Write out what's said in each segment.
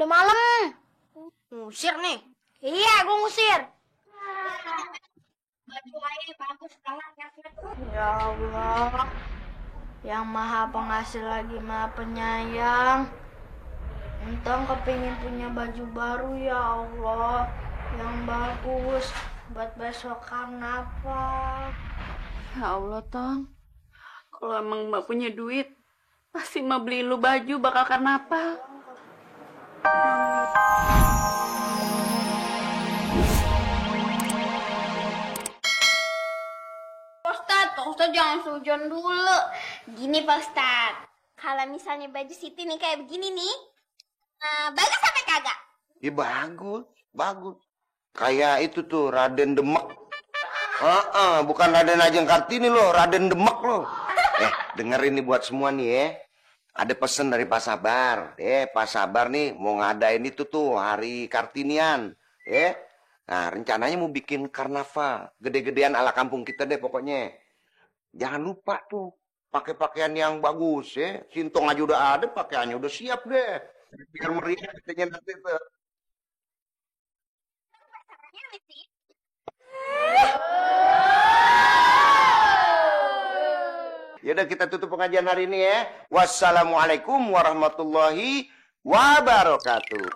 udah malam. Ngusir nih. Iya, gue ngusir. Baju aja bagus banget. Ya Allah, yang maha pengasih lagi maha penyayang. Entong kepingin punya baju baru ya Allah, yang bagus buat besok karnaval. Ya Allah, Tong. Kalau emang Mbak punya duit, pasti Mbak beli lu baju bakal karnaval. Pak Ustadz jangan sujon dulu. Gini Pak Ustadz, kalau misalnya baju Siti nih kayak begini nih, bagus sampai kagak? Ya bagus. Kayak itu tuh Raden Demak. Bukan Raden Ajeng Kartini loh, Raden Demak loh. Dengerin nih buat semua nih ya. Ada pesan dari Pak Sabar. Pak Sabar nih mau ngadain itu tuh hari Kartinian. Nah, rencananya mau bikin karnaval. Gede-gedean ala kampung kita deh pokoknya. Jangan lupa tuh pakai pakaian yang bagus ya. Sintong aja udah ada, pakaiannya udah siap deh. Biar meriah katanya nanti tuh. Yaudah kita tutup pengajian hari ini ya. Wassalamualaikum warahmatullahi wabarakatuh.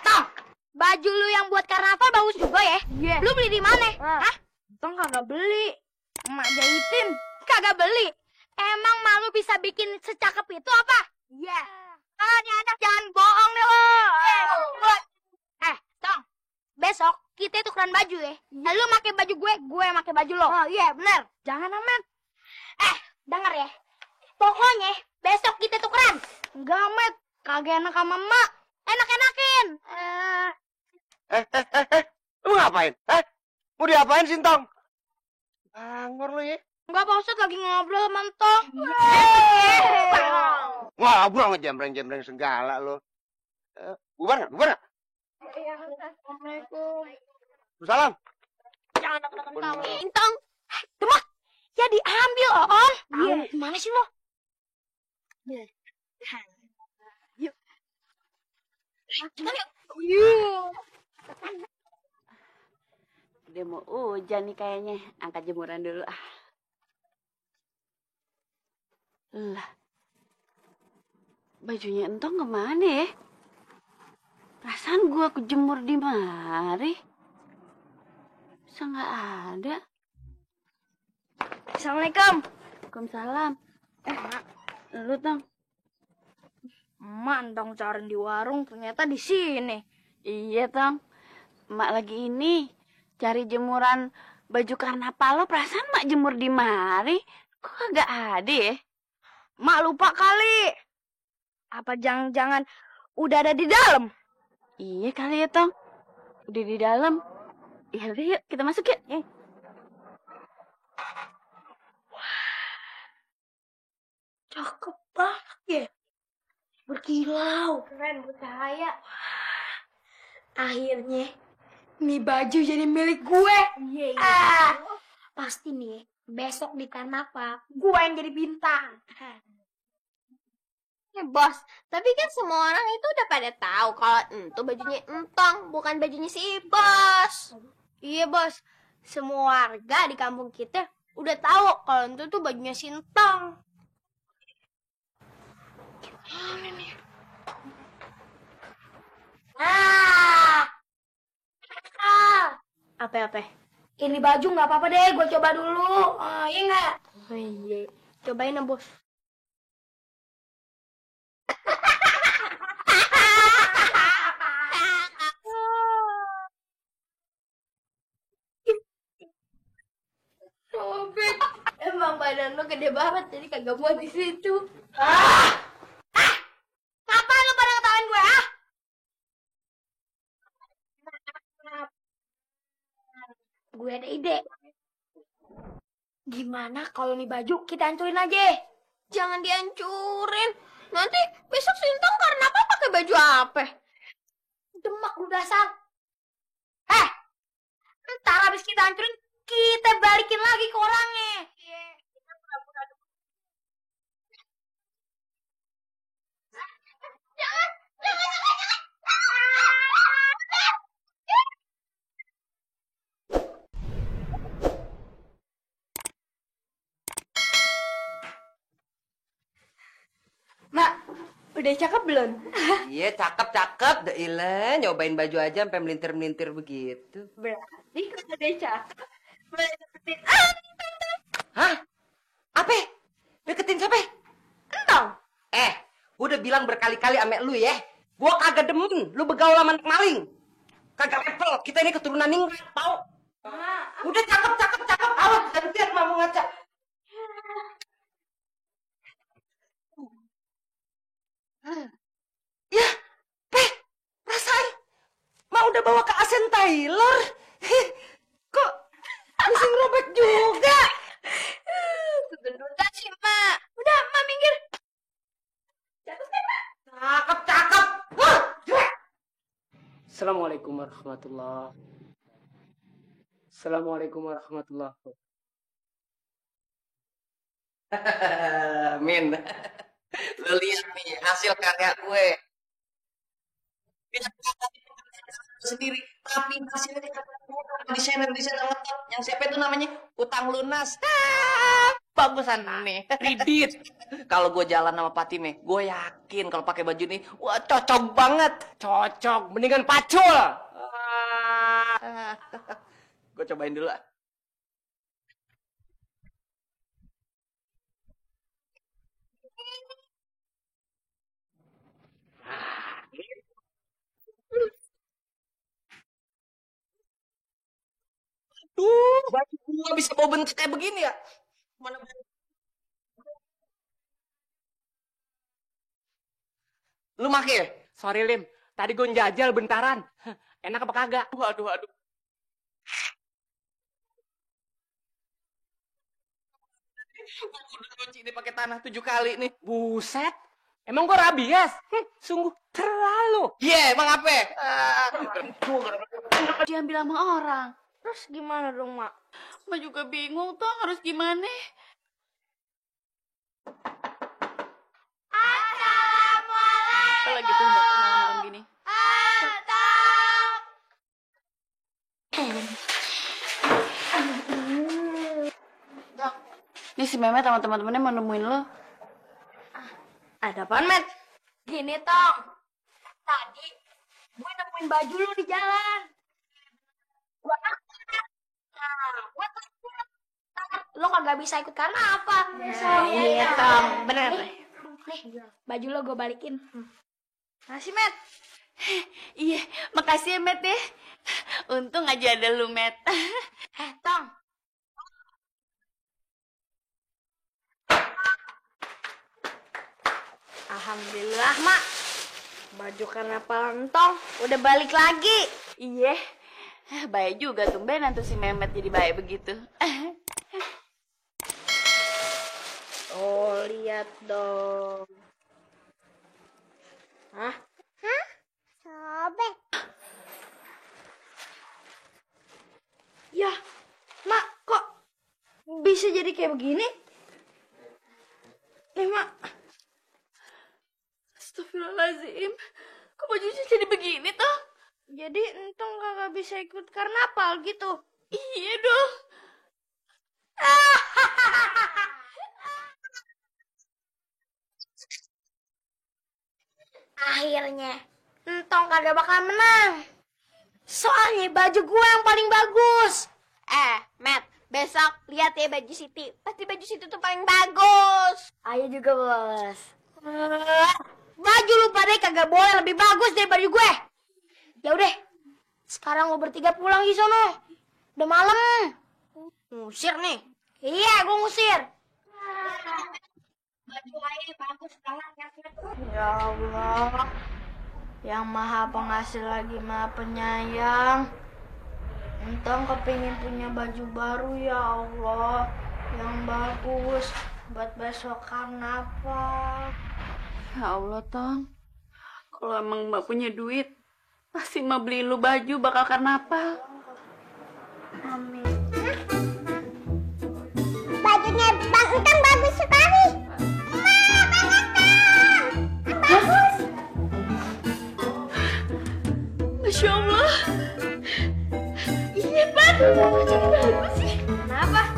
Tong, baju lu yang buat karnaval bagus juga ya? Iya. Lu beli di mana? Hah? Entong kagak beli. Emak jahitin. Kagak beli. Emang malu bisa bikin secakep itu apa? Iya. Ah, ini anak jangan bohong deh lo. Tong, besok kita tukeran baju ya. Lu pakai baju gue pakai baju lo. Oh iya bener. Jangan amat. Dengar ya. Pokoknya besok kita tukeran. Enggak amat. Kagak enak sama emak. Enak-enakin. Lu ngapain? Mau diapain Sintong? Bangor lu ya. Enggak, Pak Ustadz lagi ngobrol sama Tong. Wah, burang ngejembreng-jembreng segala lo. Bubar nggak? Assalamualaikum. Salam. Jangan tahu. Tong. Demah. Ya diambil, Om. Iya. Gimana sih lo? Yuk. Udah mau hujan nih kayaknya. Angkat jemuran dulu. Lah. Bajunya Entong kemana ya? Perasaan gua kejemur di mari. Bisa nggak ada? Assalamualaikum. Waalaikumsalam. Lu Tong? Emak Entong cari di warung ternyata di sini. Iya Tong. Emak lagi ini cari jemuran baju karnaval lo. Perasaan mak jemur di mari. Kok kagak ada ya? Mak lupa kali. Apa jangan-jangan udah ada di dalam? Iya kali ya Tong. Udah di dalam. Ya udah yuk kita masuk yuk. Cakep banget ya. Berkilau. Keren, bercahaya. Akhirnya nih baju jadi milik gue. Iya. Pasti nih, besok di karnaval Gue yang jadi bintang. Bos, tapi kan semua orang itu udah pada tahu kalau itu bajunya Entong, bukan bajunya si Bos. Iya, Bos. Semua warga di kampung kita udah tahu kalau itu tuh bajunya Sintong. Apa? Ini baju nggak apa-apa deh, gue coba dulu. Iya nggak? Oh iya. Cobain ya, Bos. Sobek. Emang badan lo gede banget, jadi kagak muat di situ. Apa lu pada ngetawain gue, Gue ada ide. Gimana kalau nih baju kita hancurin aja? Jangan dihancurin. Nanti besok Sintong karnaval pakai baju apa? Demak lu dasar. Ntar habis kita hancurin, kita balikin lagi ke orangnya. Udah cakep belum? Iya, cakep. Dailah, nyobain baju aja sampai melintir-melintir begitu. Berarti kalau udah cakep, boleh deketin Hah? Apa? Deketin siapa? Entong. Gua udah bilang berkali-kali ame lu ya. Gua kagak demen lu begaul sama anak maling. Kagak level, kita ini keturunan ningrat, tau? Udah cakep. Awas, gantian mau ngaca. Ya, perasaan mau udah bawa ke Asen Taylor. Kok bisa ngerobek juga? Gendut sih, Mak. Udah, Mak minggir. Cakep. Wah, jelek. Assalamualaikum warahmatullahi wabarakatuh. Min, lu lihat nih hasil karya gue. Bisa sendiri, tapi hasilnya desainer ngetop. Yang siapa itu namanya? Utang lunas. Bagusan nih. Ridit. Kalau gue jalan sama Patime, gue yakin kalau pakai baju ini, wah cocok banget. Cocok, mendingan pacul. Gue cobain dulu. Tuh, baju gua bisa bawa bentuk kayak begini ya? Mana lu make? Sorry Lim, tadi gue njajal bentaran. Enak apa kagak? Waduh. Udah cuci ini pakai tanah 7 kali nih. Buset, emang gue rabies? Sungguh terlalu. Emang apa? Diambil sama orang. Terus gimana dong, Mak? Mak juga bingung tuh harus gimana. Assalamualaikum. Apa lagi tuh mbak malam gini? Nih si Mehmet sama teman-temannya mau nemuin lo. Ada apaan, Met? Gini, Tong. Tadi gue nemuin baju lu di jalan. Lo kagak bisa ikut karena apa? Iya, Tong. Bener. Nih, baju lo gue balikin. Makasih, Met. Iya, makasih ya Met ya. Untung aja ada lu Met. Tong. Alhamdulillah, Mak. Baju karena Tong udah balik lagi. Iya. Baik juga tumben nanti si Mehmet jadi baik begitu. Oh, lihat dong. Hah? Sobek. Ya, Mak, kok bisa jadi kayak begini? Nih, Mak. Astagfirullahaladzim. Kok bajunya jadi begini toh? Jadi Entong kagak bisa ikut karnaval gitu. Iya dong. Akhirnya Entong kagak bakal menang. Soalnya baju gue yang paling bagus. Matt, besok lihat ya baju Siti. Pasti baju Siti tuh paling bagus. Ayo juga, Bos. Baju lu pada kagak boleh lebih bagus dari baju gue. Ya udah. Sekarang lo bertiga pulang di sono. Udah malam. Ngusir nih. Iya, gue ngusir. Baju aja bagus banget. Ya Allah. Yang maha pengasih lagi maha penyayang. Entong kepingin punya baju baru ya Allah. Yang bagus buat besok karnaval. Ya Allah Tong. Kalau emang Mbak punya duit, pasti Mbak beli lu baju bakal karnaval. Amin. Bajunya Bang Entong bagus sekali. Bagus. Masya Allah. Iya Pak, bajunya bagus sih. Kenapa?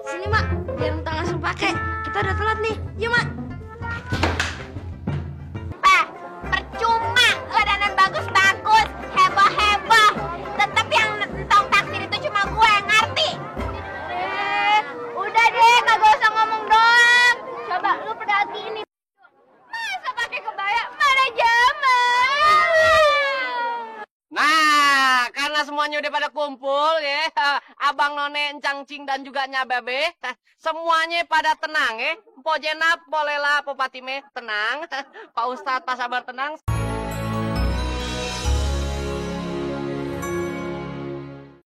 Sini, Mak. Biar Entong langsung pakai. Kita udah telat. semuanya udah pada kumpul ya. Abang None, Encang Cing dan juga Nyababe. Semuanya pada tenang ya. Mpo Jenap, Mpo Lela, Mpo Patime tenang. Pak Ustadz, Pak Sabar tenang.